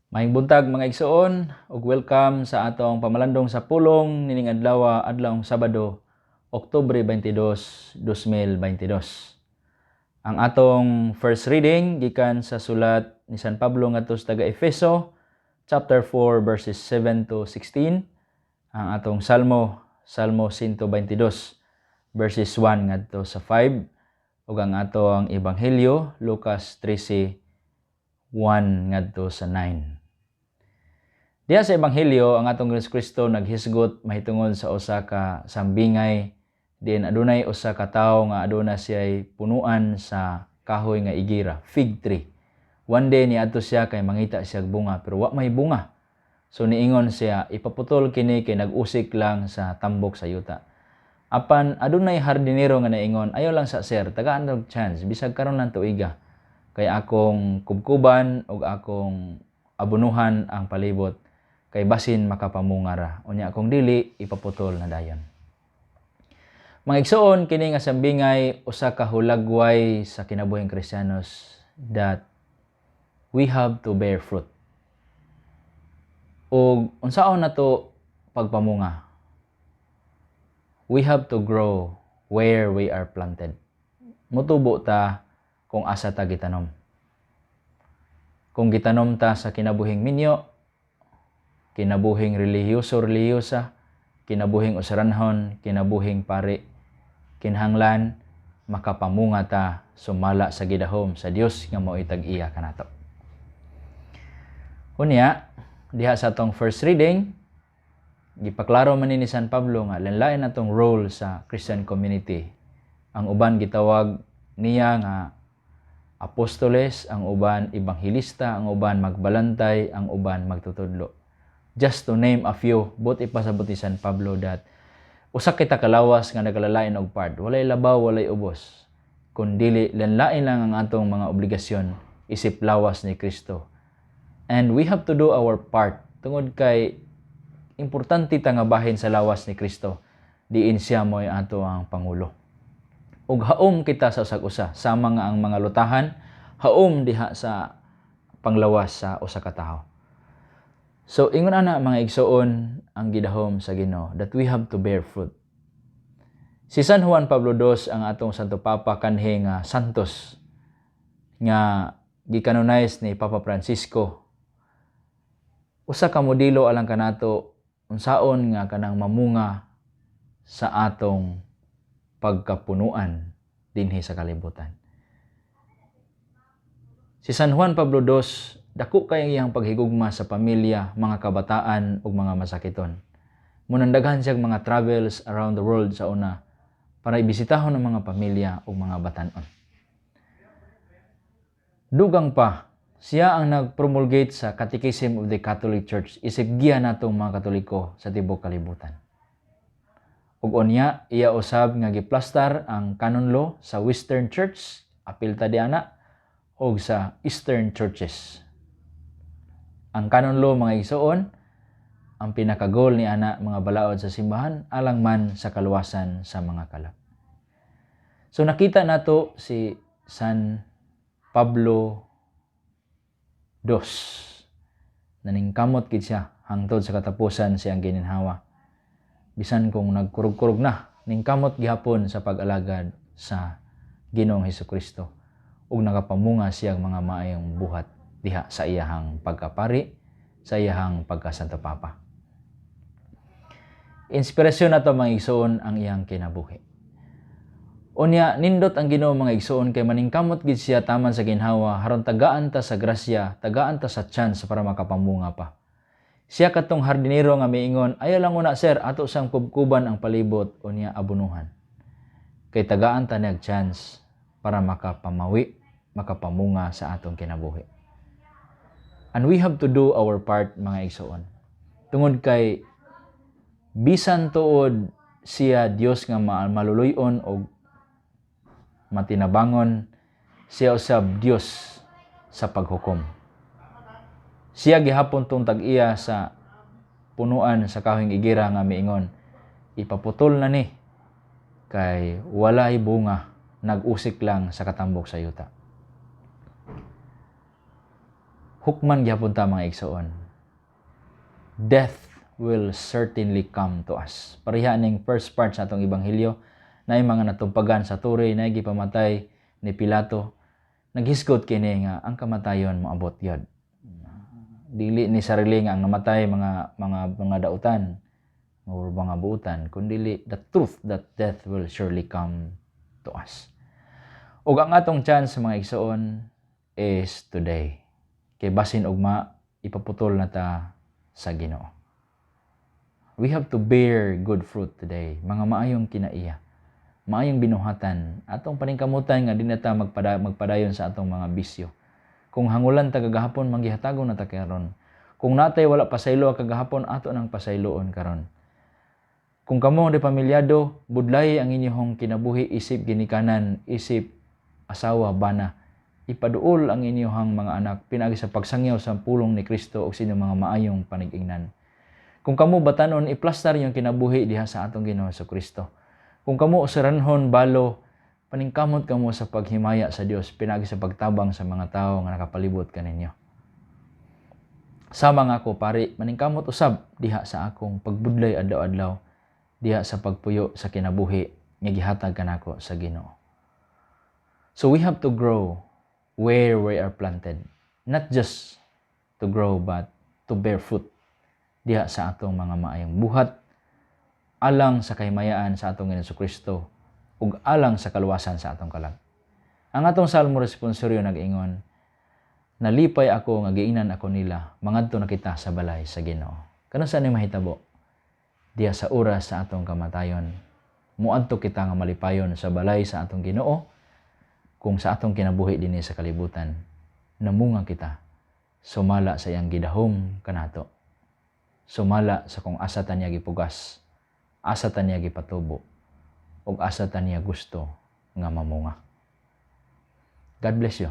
Maayong buntag, mga igsoon, ug welcome sa atong pamalandong sa pulong nining adlaw, adlawng Sabado, Oktubre 22, 2022. Ang atong first reading gikan sa sulat ni San Pablo ngadto sa taga Efeso, chapter 4, verses 7 to 16. Ang atong salmo, Salmo 122, verses 1 ngadto sa 5, ug ang atong ebanghelyo, Lucas 13, 1 ngadto sa 9. Diha sa ebanghelyo, ang atong Ginoong Kristo naghisgot mahitungod sa usa ka sambingay diin adunay usa ka tawo nga aduna siya'y punuan sa kahoy nga igira, fig tree. One day niadto siya kay mangita siya bunga pero wa may bunga. So niingon siya, "Ipaputol kini kay nag-usik lang sa tambok sa yuta." Apan adunay hardinero nga naingon, "Ayaw lang sa, sir, tagaan og chance bisag karon lang tuiga. Kay akong kubkuban ug akong abunuhan ang palibot kay basin makapamunga ra. Unya kung dili, ipaputol na dayon." Mga igsoon, kini nga sambingay usa ka hulagway sa kinabuhing Kristiyanos that we have to bear fruit. Ug unsaon nato pagpamunga? We have to grow where we are planted. Mutubo ta kung asa ta gitanom. Kung gitanom ta sa kinabuhing minyo, kinabuhing relihiyoso relihiyosa, kinabuhing usaranhon, kinabuhing pari, kinahanglan makapamunga ta sumala sa gidahom sa Dios nga mao'y tag-iya kanato. Unya, diha sa atong first reading, gipaklaro man ni San Pablo nga lain-lain atong role sa Christian community. Ang uban gitawag niya nga apostoles, ang uban ebanghelista, ang uban magbalantay, ang uban magtutudlo. Just to name a few, buot ipasabot ni San Pablo that usa kita kalawas nga nagalalain og part, walay labaw, walay ubos. Kun dili lain lang ang atong mga obligasyon isip lawas ni Kristo. And we have to do our part tungod kay importante ta nga bahin sa lawas ni Kristo, diin siya mo'y ato ang pangulo. Ug haom kita sa usag usa, sama nga ang mga lutahan haom diha sa panglawas sa usa ka tawo. So ingon ana, mga igsoon, ang gidahom sa Ginoo that we have to bear fruit. Si San Juan Pablo II, ang atong Santo Papa kanhi nga Santos nga gikanonize ni Papa Francisco, usa ka modelo alang kanato unsaon nga kanang mamunga sa atong pagkapunuan dinhi sa kalibutan. Si San Juan Pablo II, dako kay iyang paghigugma sa pamilya, mga kabataan ug mga masakiton. Munang daghan siya mga travels around the world sa una para ibisitahon ang mga pamilya ug mga batan-on. Dugang pa, siya ang nag-promulgate sa Catechism of the Catholic Church isip giya natong mga Katoliko sa tibuok kalibutan. Ug unya, iya usab nga giplastar ang canon law sa Western Church, apil ta diana, ug sa Eastern Churches. Ang canon law, mga igsoon, ang pinaka-goal ni ana mga balaod sa simbahan alang man sa kaluwasan sa mga kalap. So nakita nato si San Pablo II, naningkamot gid siya hangtod sa katapusan siyang gininhawa. Bisan kung nagkurog-kurog na, ningkamot gihapon sa pag-alagad sa Ginoong Hesukristo ug nakapamunga siyang mga maayong buhat diha sa iyahang pagkapari, sa iyahang pagka-Santo Papa. Inspirasyon nato, mga igsoon, ang iyang kinabuhi. Unya, nindot ang Ginoo, mga igsoon, kay maningkamot gid siya taman sa ginhawa aron tagaan ta sa grasya, tagaan ta sa chance para makapamunga pa. Siya katong hardinero nga miingon, "Ayaw lang una, sir, ato sang kubkuban ang palibot unya abunuhan." Kay tagaan ta nag chance para makapamawi, makapamunga sa atong kinabuhi. And we have to do our part, mga igsoon. Tungod kay bisan tuod siya Dios nga maluluy-on og matinabangon, siya usab Dios sa paghukom. Siya gihapon tong tag-iya sa punuan sa kahoyng igira nga miingon, "Ipaputol na ni kay walay bunga, nag-usik lang sa katambok sa yuta." Hukman gyapon ta, mga igsoon. Death will certainly come to us. Pareha ning first part sa atong ebanghelyo, naay mga natumpagan sa tore, naay gipamatay ni Pilato. Naghisgot kini nga ang kamatayon moabot gyud. Dili ni sarili nga ang namatay mga dautan or mga buutan, kundili the truth that death will surely come to us. Ug ang atong chance, mga igsoon, is today. Kay basin ugma ipaputol na ta sa Ginoo. We have to bear good fruit today, mga maayong kinaiya, maayong binuhatan, atong paningkamutan nga di na ta magpadayon sa atong mga bisyo. Kung hangulan ta kagahapon, manggihatagon na ta karon. Kung natay wala pasaylo kagahapon, ato nang pasayloon karon. Kung kamo di pamilyado, budlay ang inyong kinabuhi isip ginikanan, isip asawa, bana. Ipaduol ang inyong mga anak pinaagi sa pagsangyaw sa pulong ni Kristo ug sa inyong mga maayong panigingnan. Kung kamo batanon, iplastar inyong kinabuhi diha sa atong Ginoo sa Kristo. Kung kamo usaranhon, balo, paningkamot kamo sa paghimaya sa Dios pinaagi sa pagtabang sa mga tao nga nakapalibot kaninyo. Sama nga ako pari, maningkamot usab diha sa akong pagbudlay adlaw-adlaw diha sa pagpuyo sa kinabuhi nga gihatag kanako sa Ginoo. So we have to grow where we are planted. Not just to grow but to bear fruit diha sa atong mga maayong buhat alang sa kahimayaan sa atong Ginoong Kristo ug alang sa kaluwasan sa atong kalag. Ang atong Salmo responsorio nag-ingon, "Nalipay ako nga giingnan ako nila, mangadto na kita sa balay sa Ginoo." Kanus-a ni mahitabo? Diha sa oras sa atong kamatayon, muadto kita nga malipayon sa balay sa atong Ginoo kung sa atong kinabuhi dinhi sa kalibutan namunga kita sumala sa iyang gidahom kanato, sumala sa kung asa ta niya gipugas, asa ta niya gipatubo, ug asa ta niya gusto nga mamunga. God bless you.